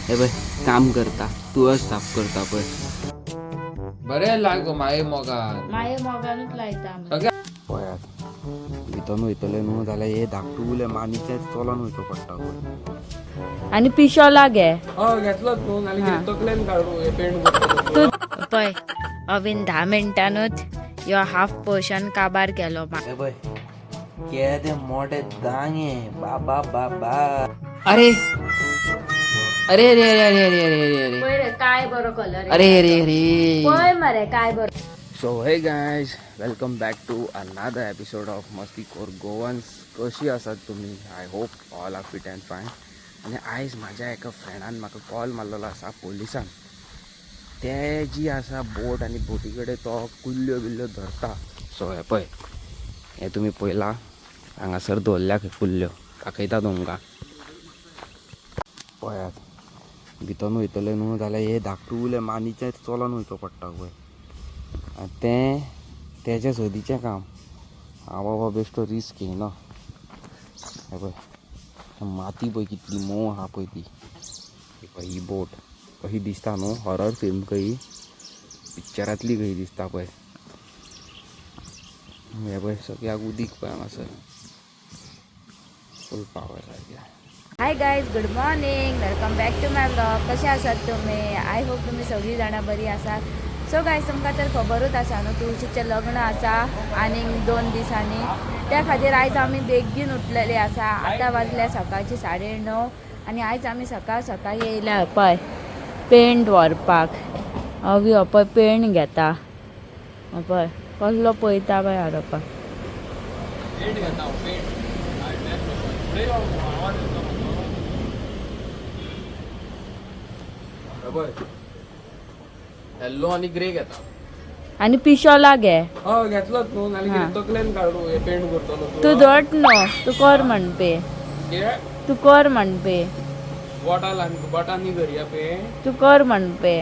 हे पळय काम करता, तुळस साफ करता पळय. बरें लागो माये मोगान. माये मोगानूच लायता आमी. सगळे पळयात, भितर वयतले न्हू जाल्यार हे धाकटुले मानीचे चलोन वयचो पडटा पळय. आनी पिशोला गे. हय, घेतलोच न्हू, नाल्यार कितें तकलेन काडू हे पेंट करतलो. तूं पळय, अवीन 10 मिनटानूच यो हाफ पोर्शन काबार केलो. हे पळय केदे मोठे दांगे, बाबा बाबा. अरे अरे अरे अरे अरे अरे अरे अरे. पळय रे काय बरो कलर. अरे अरे अरे. पळय मरे काय बरो. So hey guys, welcome back to another episode of Masti Khor Goans. कशी आसात तुमी? I hope all are fit and fine. आनी आयज म्हाज्या एका फ्रेंडान म्हाका कॉल मारलेलो आसा पोलिसान. ते जी आसा बोट आनी बोटी कडेन तो कुल्ल्यो बिल्ल्यो धरता. सो हे पळय, हे तुमी पळयला, हांगासर दवरल्या खंय कुल्ल्यो. दाखयता तुमकां. पळयात, भितर वयतले न्हू जाल्यार हे धाकटुले मानीचे चलोन वयचो पडटा पळय. आनी तें तेजें सदीचें काम. हांव बाबा बेश्टो रिस्क घेयना. हें पळय, माती पळय कितली मोव आहा पळय ती. ही पळय ही बोट कशी दिसता न्हू, हॉरर फिल्म कही, पिक्चरांतली कही दिसता पळय. हें पळय सगळ्याक उदीक पळय हांगासर फूल पावर सारकें. Hi guys, good morning, welcome back to my vlog. कशे आसात तुमी? I hope तुमी सगळीं जाणां बरी आसात. सो गायज, तुमकां तर खबरूच आसा न्हू, तुळशीचें लग्न आसा आनीक 2 दिसांनी. त्या खातीर आयज आमी बेगीन उठलेली आसा. आतां वाजल्या सकाळची 9:30 आनी आयज आमी सकाळ सकाळी येयल्या पळय पेंट व्हरपाक. अवी पळय पेंट घेता, पळय कसलो पळयता पळय हाडपाक. पेंट घेता हांव, पेंट. फुडें यो, आवाज येता म्हाका. हे पळय येल्लो आनी ग्रे घेता. आनी पिशोला गे. हय, घेतलोच न्हू, नाल्यार कितें तकलेन काडू हे पेंट करतलो. तूं धट न्हू, तूं कर म्हणपे. कितें? तूं कर म्हणपे. बोटां बोटांनी करया पेंट. तूं कर म्हणपे.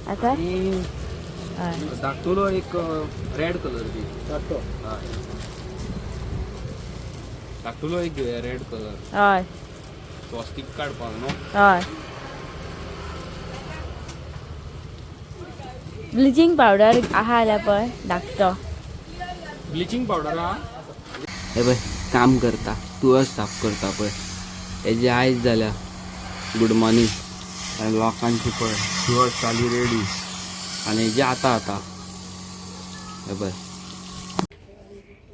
आतां हय. धाकटुलो एक रेड कलर दी. धाकटो, धाकटुलो एक घेवया रेड कलर. हय. स्वस्तीक काडपाक न्हू. हय, ब्लिचींग पावडर आहा जाल्यार पळय धाकटो. ब्लिचींग पावडर आहा. हे पळय काम करता, तुळस साफ करता पळय. हेजी आयज जाल्या गुड मॉर्निंग. आनी लोकांची पळय तुळस जाली रेडी आनी हेजी आतां आतां हे पळय.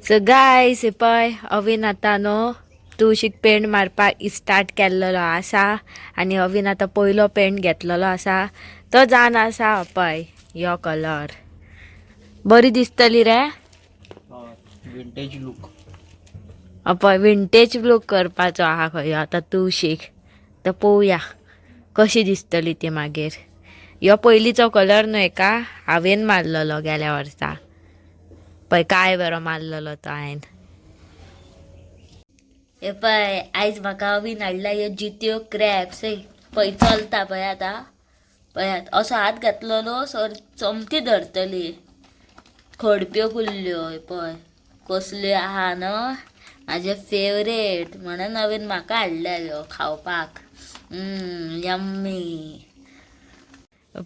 सो गायस, हे पळय अवीन आतां न्हू तुळशीक पेंट मारपाक स्टार्ट केल्लेलो आसा. आनी अवीन आतां पयलो पेंट घेतलेलो आसा, तो जावन आसा पळय यो कलर. बरी दिसतली रे. Vintage look. पळय विंटेज लूक करपाचो आहा खंय आतां तुळशीक. तर पळोवया कशी दिसतली ती मागीर. यो पयलींचो कलर न्हय का हांवेन मारलेलो गेल्या वर्सा, पळय काय बरो मारलेलो तो हांवें. हे पळय आयज म्हाका अवीन हाडला ह्यो जित्यो क्रॅप्स. पळय चलता पळय आतां, पळयात असो हात घातलो न्हू सर चमकी धरतली. खडप्यो कुल्ल्यो हे पळय कसल्यो आहा न्हू, म्हाजे फेवरेट म्हणून नवीन म्हाका हाडल्या ह्यो खावपाक. यम्मी.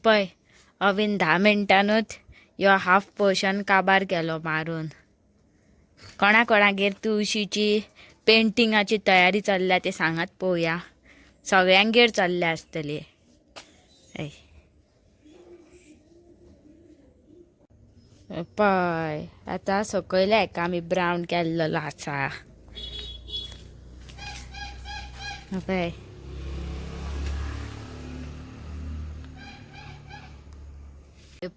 पळय अवीन 10 मिनटानूच यो हाफ पोर्शन काबार केलो मारून. कोणा कोणागेर तुळशीची पेंटिंगाची तयारी चल्ल्या ते सांगात पळोवया. सगळ्यांगेर चल्ल्या आसतली. पळय आतां सकयल्या हेका आमी ब्रावन केल्लेलो आसा. पळय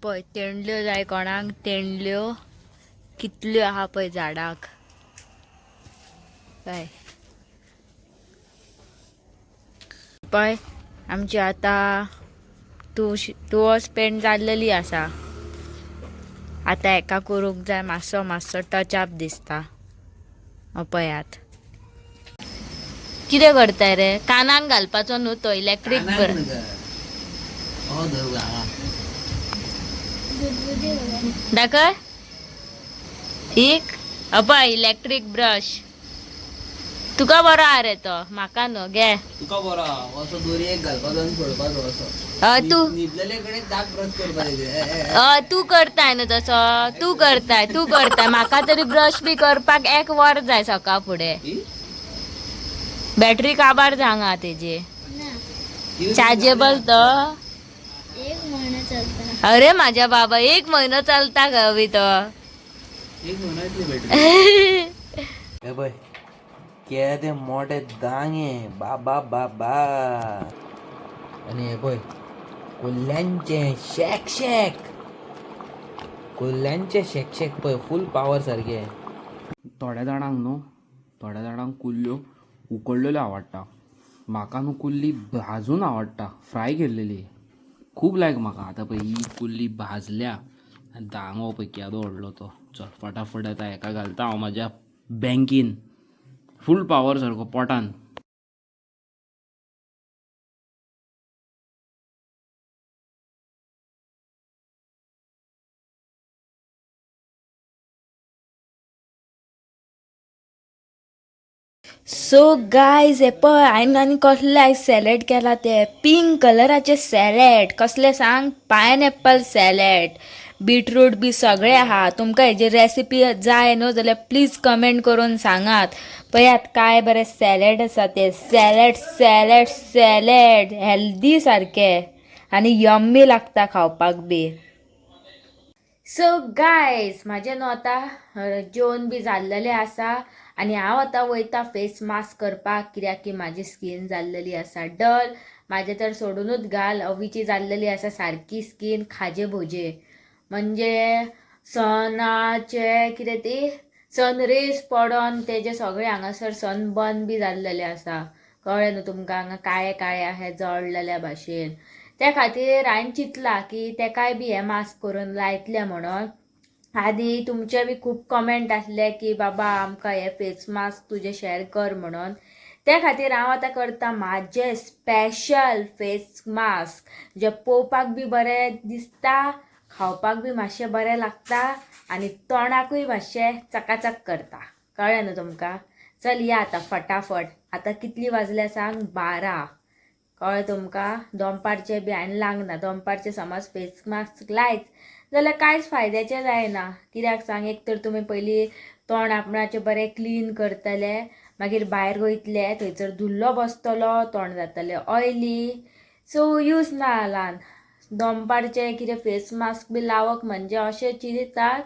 पळय तेंडल्यो जाय कोणाक, तेंडल्यो कितल्यो आहा पळय झाडाक. पळय पळय आमची आतां तुळस पेंट जाल्लेली आसा. आतां हेका करूंक जाय मातसो मातसो टच अप दिसता. पळयात कितें करताय रे, कानाक घालपाचो न्हू तो इलेक्ट्रीक. दाखय एक. अपय इलेक्ट्रीक ब्रश. तुका बरो हा रे तो, म्हाका न्हू. घे. तुका बरो आहा, असो दोरयेक घालपाचो आनी सोडपाचो असो. हय, तू न्हिदलेले कडेन दांत ब्रश करपाचे. हय, तू करताय न्हू तसो, तू करताय, तू करताय. म्हाका तरी ब्रश बी करपाक एक वर जाय सकाळ फुडें. बॅटरी काबार जांगा तेजी. चार्जेबल तो. एक म्हयनो चलता. अरे माझ्या बाबा, एक महिनो चलता गवी तो. एक म्हयनो इतली बॅटरी. हे पळय केदे मोठे दांगे, बाबा बाबा. आनी हे पळय कुल्ल्यांचे शॅक शॅक, कुल्ल्यांचे शॅक शॅक पळय, फूल पावर सारके. थोड्या जाणांक न्हू, थोड्या जाणांक कुल्ल्यो उकडलेल्यो आवडटा. म्हाका न्हू कुल्ली भाजून आवडटा, फ्राय केल्लेली खूब लायक म्हाका. आतां पळय ही कुल्ली भाजल्या आनी दांगो पळय केदो व्हडलो तो. चल फटाफट आतां हेका घालता हांव म्हाज्या बँकीन, फूल पावर सारको पोटान. सो गायज, हे पळय हांवें आनी कसलें आयज सॅलड केला ते, पिंक कलराचें सॅलड. कसलें सांग? Pineapple salad. बीटरूट बी सगळें आहा. तुमकां हेजी रेसिपी जाय न्हू जाल्यार प्लीज कमेंट करून सांगात. पळयात काय बरें सॅलड आसा तें. सॅलड सॅलड सॅलड हेल्दी सारकें आनी यम्मी लागता खावपाक बी. सो गायज, म्हाजें न्हू आतां जेवन बी जाल्लेलें आसा आनी हांव आतां वयता फेस मास्क करपाक, कित्याक की म्हाजी स्कीन जाल्लेली आसा डल. म्हाजें तर सोडुनूच घाल, अवीची जाल्लेली आसा सारकी स्कीन खाजे भोजे. म्हणजे सनाचे कितें ती सन रेज पडोन तेजे सगळे हांगासर सनबर्न बी जाल्लेले आसा. कळ्ळें न्हू तुमकां? हांगा काळे काळे अशे जळलेल्या भाशेन. त्या खातीर हांवें चिंतलां की तेकाय बी हें मास्क करून लायतलें म्हणून. आनी तुमचे बी खूब कमेंट आसले की बाबा आमकां हे फेस मास्क तुजें शेअर कर म्हणून. त्या खातीर हांव आतां करता म्हाजें स्पेशल फेस मास्क, जें पळोवपाक बी बरें दिसता, खावपाक बी मातशें बरें लागता आनी तोंडाकूय मातशें चकाचक करता. कळ्ळें न्हू तुमकां? चल या आतां फटाफट. आतां कितली वाजल्या सांग? 12. कळ्ळें तुमकां? दनपारचें बी हांवें लागना. दनपारचें समज फेस मास्क लायत जाल्यार कांयच फायद्याचें जायना. कित्याक सांग? एक तर तुमी पयलीं तोंड आपणाचें बरें क्लीन करतले, मागीर भायर वयतले, थंयसर धुल्लो बसतलो, तोंड जातलें ऑयली. सो यूज ना ल्हान दनपारचें कितें फेस मास्क बी लावप. म्हणजे अशें चिंततात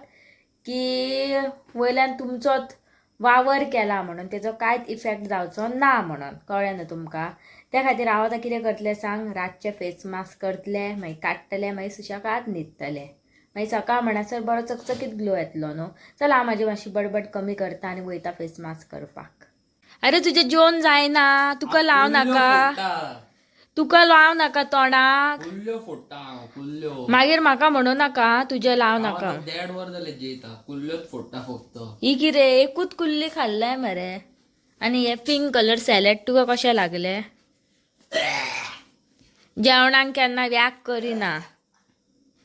की वयल्यान तुमचोच वावर केला म्हणून तेजो कांयच इफेक्ट जावचो ना म्हणून. कळ्ळें न्हू तुमकां? त्या खातीर हांव आतां कितें करतलें सांग? रातचें फेस मास्क करतलें, मागीर काडटलें, मागीर सुशेगाद न्हिदतलें. मागीर सकाळ म्हणसर बरो चकचकीत ग्लो येतलो न्हू. चल, हांव म्हाजी मातशी बडबड कमी करता आनी वयता फेस मास्क करपाक. अरे, तुजें जेवन जायना, तुका लाव नाका, तुका लाव नाका तोंडाक. कुल्ल्यो फोडटा हांव, कुल्ल्यो. मागीर म्हाका म्हणू नाका तुजें लाव नाका. देड वर जालें जेयता, कुल्ल्योच फोडटा फक्त. ही कितें एकूच कुल्ली खाल्लाय मरे. आनी हे पिंक कलर सॅलड तुका कशें लागले? जेवणाक केन्ना व्याक करिना.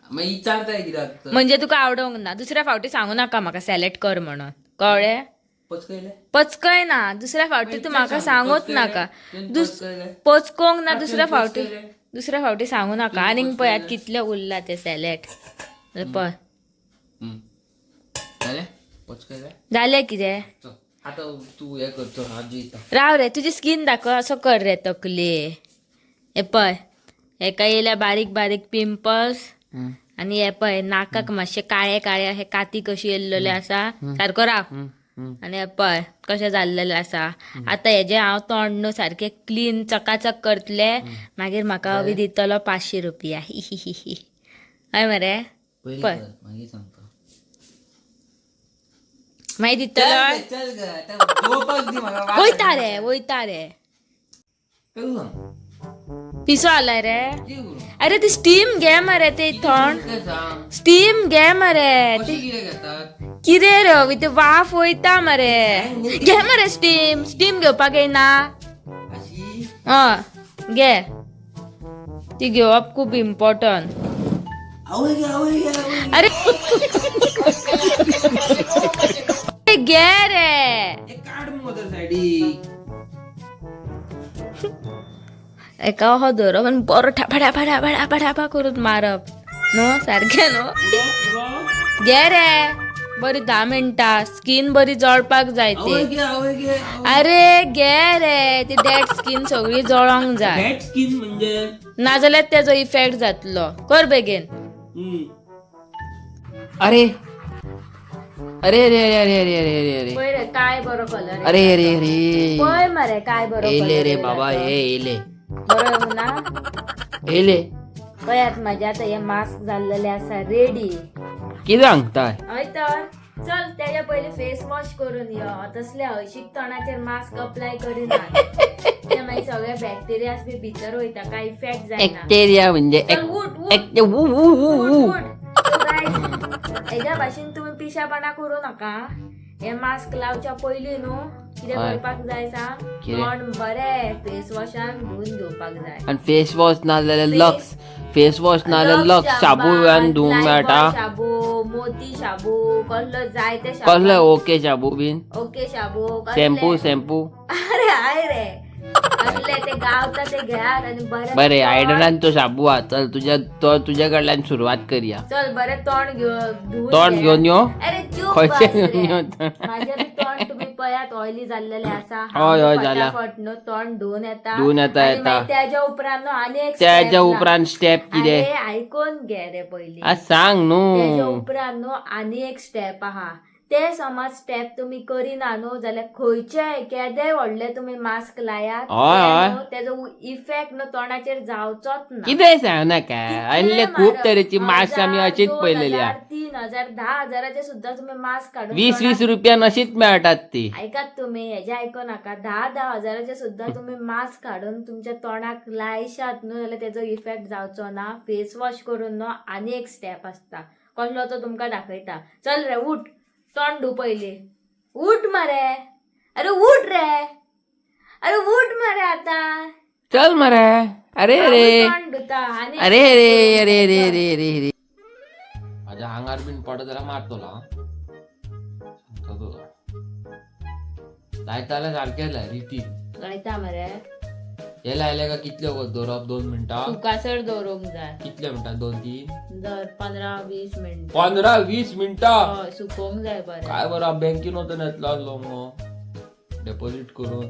मागीर विचारताय कित्याक तर? म्हणजे तुका आवडोंक ना. दुसऱ्या फावटी सांगू नाका म्हाका सॅलड कर म्हणून. कळ्ळें? पचकयलें. पचकय ना. दुसऱ्या फावटी तूं म्हाका सांगूच नाका. पचकोंक ना. दुसऱ्या फावटी, दुसऱ्या फावटी सांगू नाका. आनीक पळयात कितलें उरलां तें सॅलड पळय. जालें, पचकयलें. जालें कितें? चल आतां तूं हें कर, चल हांव जेयता. राव रे, तुजी स्कीन दाखय. असो कर रे तकले. हे पळय, हेका येयल्या बारीक बारीक पिंपल्स. आनी हे पळय, नाकाक मातशे काळे काळे हे काती कशी येयल्लेले आसा. सारको राव. आनी हे पळय कशें जाल्लेलें आसा. आतां हेजें हांव तोंड न्हू सारकें क्लीन चकाचक करतलें. मागीर म्हाका अवी दितलो 500 रुपया. ही, हय मरे? पयलीं पळय. कर, मागीर सांगता. मागीर दितलो. चल ग, आतां जेवपाक दी म्हाका, वास. वयता रे, वयता रे. करूं सांग. पिसो आलाय रे. कितें करूं? अरे, ती स्टीम घे मरे, ते थंड. कितें सांग? स्टीम घे मरे. कशी कितें घेतात? कितें रे अवी, ते वाफ वयता मरे. घे मरे स्टीम. स्टीम घेवपाक येयना? अशी? हय, घे. ती घेवप खूब इम्पॉर्टंट. आवय गे, आवय गे, आवय गे. अरे, घे रे. हे काड मुगो तर सायडीक. एका हो दवरप आनी बरो ठापा ठापा ठापा ठापा ठापा करून मारप न्हू सारकें न्हू. घे रे बरी 10 मिनटां स्कीन बरी जळपाक जाय ती. आवय गे, आवय गे. अरे घे रे, ती डेड स्कीन सगळी जळोंक जाय. बॅड स्किन म्हणजे? नाजाल्यार तेजो इफेक्ट जातलो. कर बेगीन. अरे अरे अरे अरे अरे अरे अरे अरे अरे. पळय रे काय बरो कलर. अरे अरे अरे. पळय मरे काय बरो येले colour रे येयला बाबा तो. हे येले. बरो येवंक ना? येले. पळयात म्हाजे आतां हे मास्क जाल्लेले आसा रेडी. कितें सांगताय? हय तर चल, तेज्या पयलीं फेस वॉश करून यो. तसले हळशीक तोंडाचेर मास्क अप्लाय करिना, ते मागीर सगळे बॅक्टेरियाज बी भितर वयता, काय इफेक्ट जायना. बॅक्टेरिया म्हणजे? चल उठ उठ. एक उ उ उ उठ, उ. उठ. So guys, हेज्या भाशेन तुमी पिशापणा करू नाका. हे मास्क लावच्या पयलीं न्हू कितें हय. करपाक जाय सांग? कितें? तोंड बरें फेस वॉशान धुवन घेवपाक जाय. आणि फेस वॉश ना जाल्यार लक्स, फेस वॉश ना जाल्यार लक्स शाबू आनी धुवूंक मेळटा. शाबू, मोती शाबू, कसलो जाय ते शाबू. कसलो ओके शाबू बीन? ओके शाबू कसले? Shampoo shampoo. अरे हाय रे, कसले ते गावता ते घेयात आणि बरें बरे तोंड- आयडनान तो शाबू हा. चल तुझ्या तो तुझ्या कडल्यान सुरवात करया. चल बरें तोंड घेवन धुवून तोंड घे. घेवन यो. अरे चूप खंयचें बस रे. घेवन यो? माझे तोंड तुम्ही पळयात ऑयली जाल्लेले आसा. हय, हय, जाला. फटाफट न्हू तोंड धुवन येता. धुवन येता, आणि येता. मागीर त्याच्या उपरांत न्हू आनी एक त्याच्या step उपरांत स्टेप अरे कितें? आयकोन घे रे पयलीं. आ सांग त्याच्या न्हू. उपरांत न्हू आनी एक स्टेप आहा. ते समज स्टेप तुमी करिना न्हू जाल्यार खंयचेय केदेय व्हडले तुमी मास्क लायात, हय, ते हय. न्हू तेजो इफेक्ट न्हू तोंडाचेर जावचोच ना. कितें सांग नाका. कितले असले खूब मारप, तरेची मास्क आमी 1000, अशीच 2000, पळयलेली आहा. 3000, 10,000चे सुद्दां तुमी मास्क काडून 20 तोंडाक 20 रुपयान अशीच मेळटात ती. ऐकात तुम्ही, हेजे आयको नाका. 10-10 हजाराचे सुद्दां तुम्ही मास्क हाडून तुमच्या तोंडाक लायशात न्हू जाल्यार तेजो इफेक्ट जावचो ना. फेस वॉश करून न्हू आनी एक स्टेप आसता, कसलो तो तुमकां दाखयता. चल रे उठ, तोंड धू पयलीं. उठ मरे, अरे उठ रे, अरे उठ मरे आतां. चल मरे. अरे अरे. तोंड धुता आनी अरे अरे अरे अरे अरे अरे अरे. माझ्या आंगार बीन पडत जाल्यार मारतलो हां, सांगता तुका. लायता जाल्यार सारकें लाय रितीन. लायता मरे. हे लायले काय कितले वगत दवरप? 2 मिनटां? सुकासर दवरूंक जाय. कितले मिनटां? 2-3? दर 15-20 मिनटां. 15-20 मिनटां? हय, सुकोवंक जाय बरें. काय बरं बँकेन वचून येतलो आसलो मुगो डेपोजीट करून.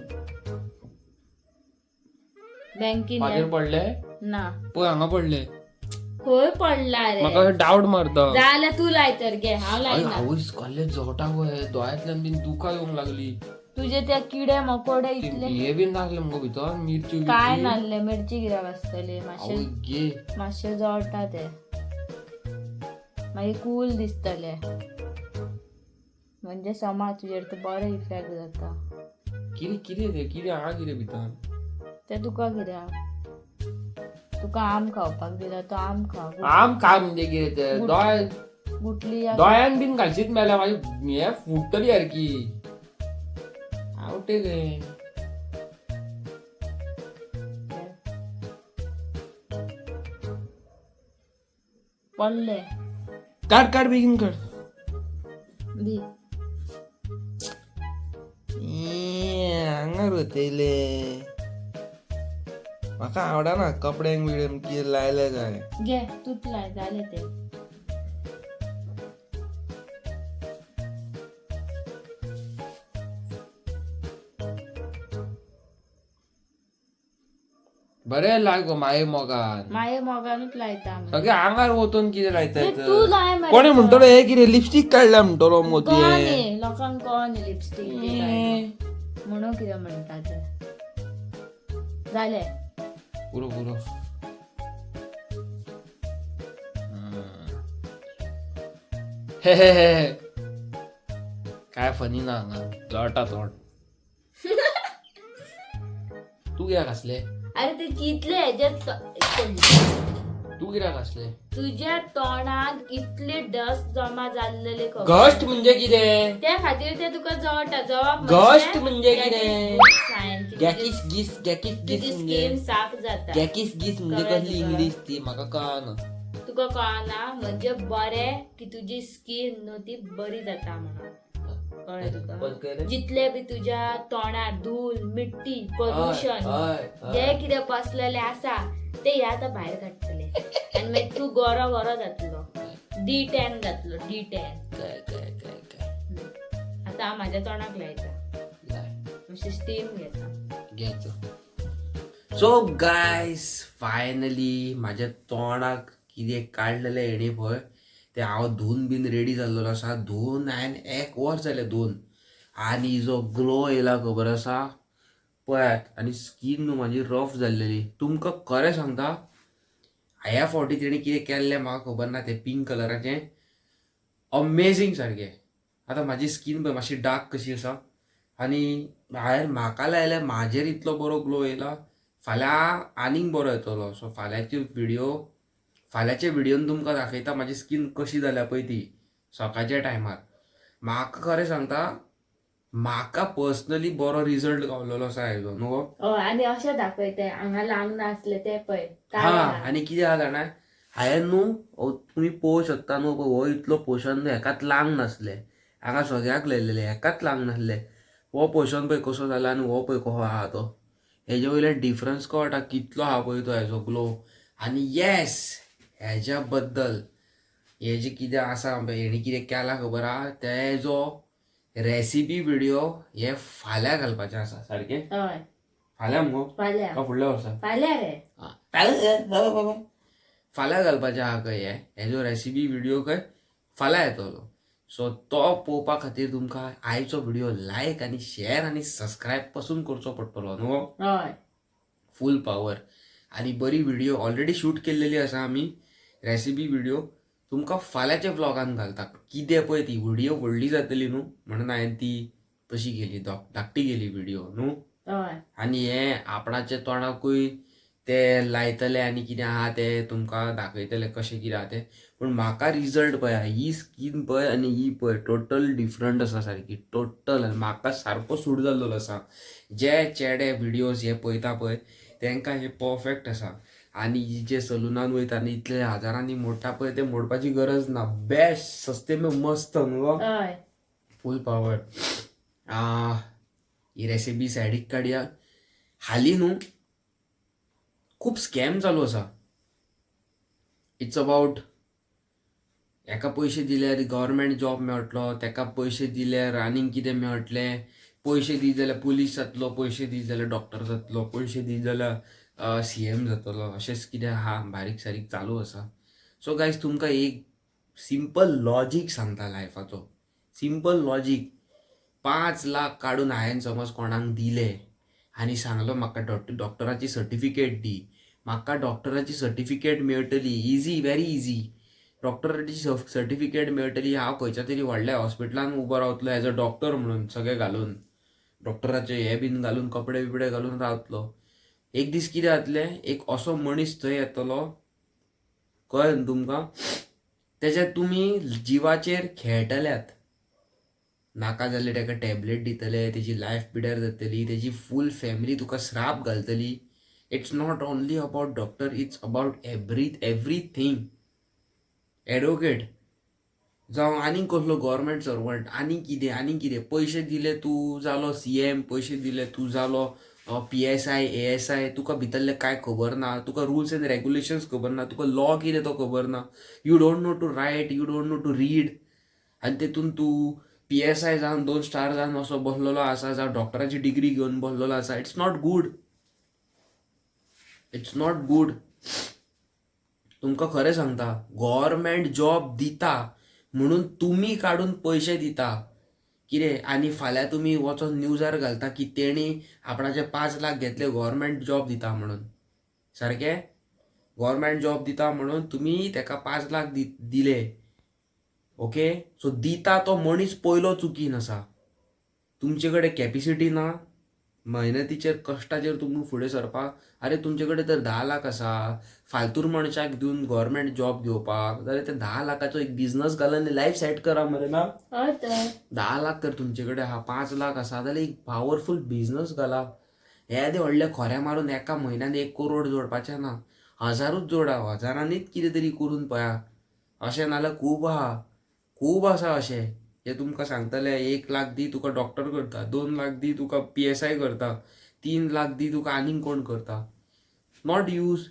बँकेन म्हाजेर पडले? ना. पळय हांगा पडले. खंय पडला रे? म्हाका डावट मारता. जाल्यार तूं लाय तर, घे हांव लायना. आवयस, कसले जोटा पळय, दोळ्यांतल्यान बीन दुकां येवंक लागली. तुजे त्या किडे मकोडे ते इतले हे बीन लागले मुगो भितर मिरच्यो. काय बिरच्यो. नासले मिरची कित्याक आसतली? आवय मातशें गे. मातशें जळटा ते, मागीर कूल दिसतले. म्हणजे समा तुजेर ते बरो इफेक्ट जाता. कितें कितें ते कितें आहा कितें भितर? ते तुका कित्याक? तुका आम खावपाक दिला तो आम खा. आम खा म्हणजे कितें ते दोळे गुटली दोळ्यान बीन घालशीत मेल्या म्हाजी हे फुट्टली सारकी आवटे गे. पडले. काड काड, बेगीन काड. दी. हांगा रोतयले म्हाका आवडना. कपड्यांक बिपड्यांक कितें लायले काय? घे, तूच लाय, जालें ते. बरें लाय गो माये मोगान. माये मोगानूच लायता आमी. सगळे आंगार वचून कितें लायता? ते तूं लाय मरे. कोणी म्हणटलो हे कितें लिपस्टीक काडल्या म्हणटलो मगो कोण तुवें. न्ही, लोकांक कोण लिपस्टीक बी काडटा म्हणून कितें म्हणटा ते. जालें. पुरो पुरो. हे हे हे हे. काय फनी ना हांगा जळटा तोंड. तूं कित्याक हांसले? अरे ते कितले हेज्यात तूं कित्याक हांसले? तुज्या तोंडाक इतले डस्ट जमा जाल्लेले खबर. गस्ट म्हणजे कितें? त्या खातीर ते तुका जळटा. जवाब. गस्ट म्हणजे कितें? सायन. गॅकीस गीस गॅकीस गीस तुजी म्हणजे स्कीन साफ जाता. गॅकीस गीस म्हणजे कळ्ळें कसली तुका? इंग्लीश ती म्हाका कळना. तुका कळना म्हणजे बरें की तुजी स्कीन न्हू ती बरी जाता म्हणून. कळ्ळें तुका? कशें केलें? जितले बी तुज्या तोंडार धूल, मिट्टी, पोल्युशन हय, हय. जे कितें बसलेले आसा ते हे आतां भायर काडटले आनी मागीर तूं गोरो गोरो जातलो, डी टॅन जातलो, डी टॅन. काय काय काय काय. आतां हांव म्हाज्या तोंडाक लायता. लाय. मातशी स्टीम घेता. घ्यायचो. सो गायस, फायनली माझ्या तोंडाक कितें काडलेलें हेणी पळय तें हांव धुवन बीन रेडी जाल्लो आसा. धुवन हांवें एक वर जालें धुवन आनी जो ग्लो येयला खबर आसा पळयात. आनी स्कीन न्हू म्हाजी रफ जाल्लेली. तुमकां खरें सांगता, ह्या फावटी तेणी कितें केल्लें म्हाका खबर ना, तें पिंक कलराचें अमेजींग सारकें. आतां म्हाजी स्कीन पळय मातशी डार्क कशी आसा आनी हांवें म्हाका लायल्यार म्हाजेर इतलो बरो ग्लो येयला, फाल्यां आनीक बरो येतलो. सो फाल्यांची व्हिडियो, फाल्यांच्या व्हिडियोन तुमकां दाखयता म्हाजी स्कीन कशी जाल्या पळय ती सकाळच्या टायमार. म्हाका खरें सांगता, म्हाका पर्सनली बरो रिजल्ट गावलेलो आसा हेजो न्हू गो. हय, आनी अशें दाखयता हांगा लांग नासलें तें पळय. हा. आनी कितें आहा जाणा, हांवें न्हू हो तुमी पळोवंक शकता न्हू, हो इतलो पोर्शन न्हू हेकाच लांग नासलें, हांगा सगळ्याक लायलेलें, हेकाच लांग नासलें. हो पोर्शन पळय कसो जाला आनी हो पळय कसो आहा तो, हेजे वयल्यान डिफरन्स कळटा कितलो आहा पळय तो हेजो ग्लो. आनी येस, हेज्या बद्दल हे जे कितें आसा हेणी कितें केलां खबर आहा, तेजो रेसिपी व्हिडियो हे फाल्यां घालपाचें आसा सारकें. हय. फाल्यां मुगो? फाल्यां. काय फुडल्या वर्सा? फाल्यां रे. फाल्यां घालपाचें आहा खंय हे, हेजो रेसिपी व्हिडियो खंय फाल्यां येतलो. सो तो पळोवपा खातीर तुमकां आयचो व्हिडियो लायक आनी शेअर आनी सबस्क्रायब पासून करचो पडटलो न्हू. हय. फूल पावर आनी बरी व्हिडियो ऑलरेडी शूट केल्लेली आसा आमी. रेसिपी व्हिडियो तुमकां फाल्यांच्या व्लॉगान घालता. कितें पळय ती व्हिडियो व्हडली जातली न्हू, म्हणून हांवें ती तशी केली, धाकटी केली व्हिडियो न्हू. हय. आनी हे आपणाच्या तोंडाकूय ते लायतले आनी कितें आहा तें तुमकां दाखयतले कशें कितें आहा तें. पूण म्हाका रिजल्ट पळय, ही स्कीन पळय आनी ही पळय टोटल डिफरंट आसा सारकी टोटल. आनी म्हाका सारको सूट जाल्लो आसा. जे चेडे व्हिडियोज हे पळयता पळय तेंकां हे परफेक्ट आसा. आनी जे सलुनान वयता आनी इतले हजारांनी मोडटा पळय ते मोडपाची गरज ना. बेस्ट, सस्ते में मस्त न्हू. हय. फूल पावर. ही रेसिपी सायडीक काडया. हालीं न्हू खूब स्कॅम चालू आसा. It's about हेका पयशे दिल्यार गव्हर्मेंट जॉब मेळटलो, तेका पयशे दिल्यार आनीक कितें मेळटलें, पयशे दीत जाल्यार पुलीस जातलो, पयशे दीत जाल्यार डॉक्टर जातलो, पयशे दीत जाल्यार सीएम जातलो, अशेंच कितें आहा बारीक सारीक चालू आसा. सो गायज, तुमकां एक सिंपल लॉजीक सांगता लायफाचो, सिंपल लॉजीक. 5 लाख काडून हांवें समज कोणाक दिले आनी सांगलो म्हाका डॉक्टराची सर्टिफिकेट दी, म्हाका डॉक्टराची सर्टिफिकेट मेळटली इजी, व्हेरी इजी. डॉक्टराची सर्टिफिकेट मेळटली, हांव खंयच्या तरी व्हडल्या हॉस्पिटलान उबो रावतलो एज अ डॉक्टर म्हणून, सगळें घालून डॉक्टराचे हे बीन घालून कपडे बिपडे घालून रावतलो. एक दीस कितें जातलें, एक असो मनीस थंय येतलो, कळ्ळें न्हू तुमकां, तेज्या तुमी जिवाचेर खेळटल्यात. नाका जाल्यार ताका टॅबलेट दितले, तेजी लायफ पिड्यार जातली, तेजी फूल फॅमिली तुका श्राप घालतली. It's not only about doctor, it's about everything. Advocate जावं आनीक कसलो गव्हर्मेंट सर्वंट, आनीक कितें आनीक कितें, पयशे दिले तूं जालो सीएम, पयशे दिले तूं जालो पीएसआय, एएसआय, तुका भितरलें कांय खबर ना, तुका रुल्स एंड रेगुलेशन्स खबर ना, तुका लॉ कितें तो खबर ना, you don't know to write, you don't know to read, आनी तेतून तूं पीएसआय जावन 2 स्टार जावन असो बसलेलो आसा, जावं डॉक्टराची डिग्री घेवन बसलेलो आसा. It's not good, it's not good. तुमकां खरें सांगता, गव्हर्मेंट जॉब दिता म्हणून तुमी काडून पयशे दिता कितें, आनी फाल्यां तुमी वचोन न्यूजार घालता की तेणी आपणाचे 5 लाख घेतले गव्हर्मेंट जॉब दिता म्हणून. सारकें, गव्हर्मेंट जॉब दिता म्हणून तुमी तेका 5 लाख दिले. ओके, सो दिता तो मनीस पयलो चुकीन आसा. तुमचे कडेन कॅपिसिटी ना, मेहनतीचेर कश्टाचेर तुमकां फुडें सरपाक. आरे तुमचे कडेन तर 10 लाख आसा, फालतूर मनशाक दिवन गव्हर्मेंट जॉब घेवपाक जाल्यार ते 10 लाखाचो एक बिजनस घाल आनी लायफ सेट करा मरे ना. हय तर. 10 लाख तर तुमचे कडेन आहा, 5 लाख आसा जाल्यार एक पावरफूल बिजनस घाला. हे व्हडले खोरे मारून एका म्हयन्यान 1 करोड जोडपाचें ना, हजारूच जोडा, हजारांनीच कितें तरी करून पळया. अशें नाल्यार खूब आहा, खूब आसा अशें. हे तुमकां सांगतले 1 लाख दी तुका डॉक्टर करता, 2 लाख दी तुका पीएसआय करता, 3 लाख दी तुका आनीक कोण करता. Not use.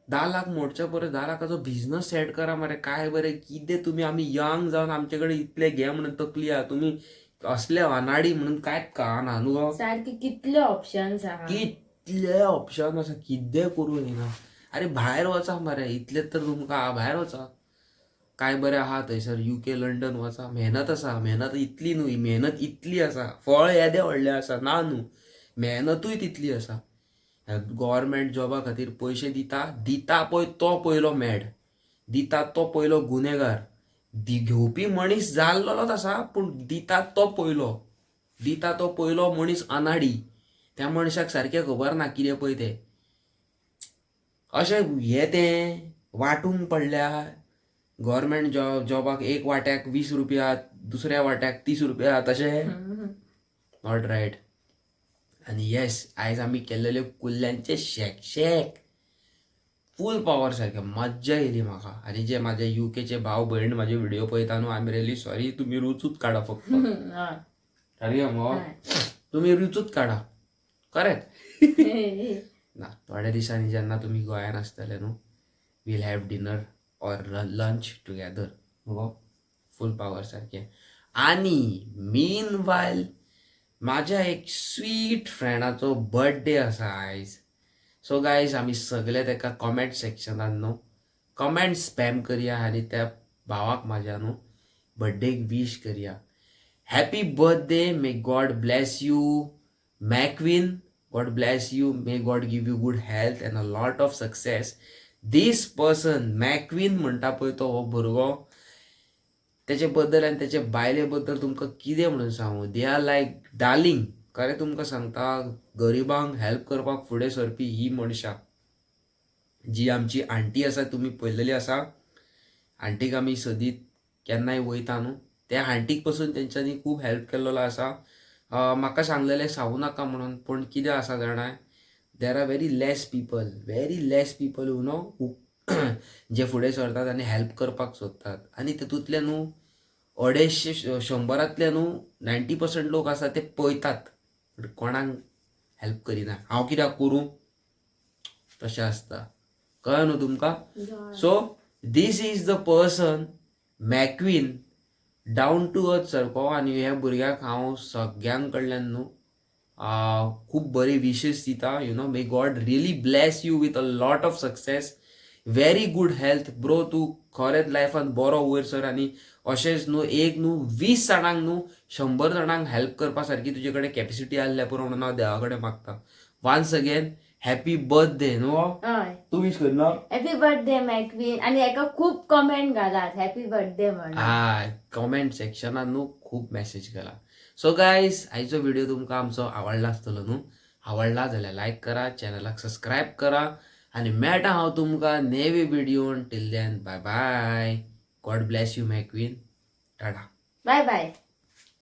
10 lakh मोडच्या परस 10 लाखाचो बिझनस सेट करा मरे. काय बरें कितें तुमी, आमी यंग जावन आमचे कडेन इतले घे म्हणून तकली आहा, तुमी असले अनाडी म्हणून कांयच कळना न्हू गो. सारखे कितले ऑप्शन्स आहा. कितले ऑप्शन आसा, कितें करूं येना. अरे भायर वचा मरे, इतलें तर तुमकां, भायर वचा. काय बरें आहा थंयसर, युके, लंडन वचा. मेहनत आसा, मेहनत इतली न्हू, मेहनत इतली आसा. फळ येदें व्हडलें आसा ना न्हू, मेहनतूय तितली आसा. गव्हर्मेंट जॉबा खातीर पयशे दिता दिता पळय तो पयलो मॅड, दिता तो पयलो गुनेगार. घेवपी मनीस जाल्लोच आसा, पूण दिता तो पयलो, दिता तो पयलो मनीस अनाडी. त्या मनशाक सारकें खबर ना कितें पळय तें. अशें हें तें वांटूंक पडल्या. गव्हर्मेंट जॉबाक एक वाट्याक 20 रुपया, दुसऱ्या वाट्याक 30 रुपया, तशें not right. आनी येस, आयज आमी केल्लेले कुल्ल्यांचे शेक शेक फूल पावर सारकें मज्जा येयली म्हाका. आनी जे म्हाजे युकेचे भाव भयण म्हाजे व्हिडिओ पळयता न्हू, I am really sorry. तुमी रुचूच काडा फक्त. सारकें मगो, तुमी रुचूच काडा खरेंच ना. थोड्या दिसांनी जेन्ना तुमी गोंयान आसतले न्हू, we'll have dinner or lunch together मगो, फूल पावर सारकें. आनी मीन वायल म्हाज्या एक स्वीट फ्रेंडाचो बर्थडे आसा आयज. सो गायज, आमी सगळे ताका कॉमेंट सेक्शनान न्हू कमेंट स्पॅम करया आनी त्या भावाक म्हाज्या न्हू बर्थडेक वीश करया. Happy birthday, may God bless you Macwin, God bless you, may God give you good health and a lot of success. This person Macwin म्हणटा पळय तो हो भुरगो, तेचे बद्दल आनी तेचे बायले बद्दल तुमकां कितें म्हणून सांगू, they are like darling. खरें तुमकां सांगता, गरिबांक हेल्प करपाक फुडें सरपी ही मनशां. जी आमची आंटी आसा, तुमी पळयलेली आसा आंटीक, आमी सदींच केन्नाय वयता न्हू, त्या आंटीक पसून तेंच्यांनी खूब हेल्प केल्लो आसा. म्हाका सांगलेलें सांगू नाका म्हणून, पूण कितें आसा जाणा, there are very less people, very less people you know जे फुडें सरतात आनी हेल्प करपाक सोदतात. आनी तितूंतले न्हू अडेचशे शंबरांतले न्हू 90% लोक आसा ते पळयतात, बट कोणाक हेल्प करिना. हांव कित्याक करूं, तशें आसता. कळ्ळें न्हू तुमकां? So this is the person Macwin, down to earth सारको. आनी ह्या भुरग्याक हांव सगळ्यां कडल्यान न्हू खूब बरी विशीस दिता. May God really bless you with a lot of success, very good health, bro. तूं खरेंच लायफान बरो वयर सर आनी अशेंच न्हू एक न्हू 20 जाणांक न्हू 100 जाणांक हेल्प करपा सारकी तुजे कडेन कॅपेसिटी आसल्यार पुरो म्हणून हांव देवा कडेन मागता. वन्स अगेन हॅपी बर्थडे न्हू. हय. तूं वीश करना? Happy birthday Macveen. आनी हेका खूब कमेंट घालात हॅपी बर्थडे म्हणून. हय, कमेंट सेक्शनान न्हू खूब मॅसेज केला. सो गायज, आयचो व्हिडिओ तुमकां आमचो आवडला आसतलो न्हू? आवडला जाल्यार लायक करा, चॅनलाक सबस्क्रायब करा आनी मेळटा हांव तुमकां नेवी व्हिडियोन. Till then, bye bye, God bless you Macwin, tata. Bye bye.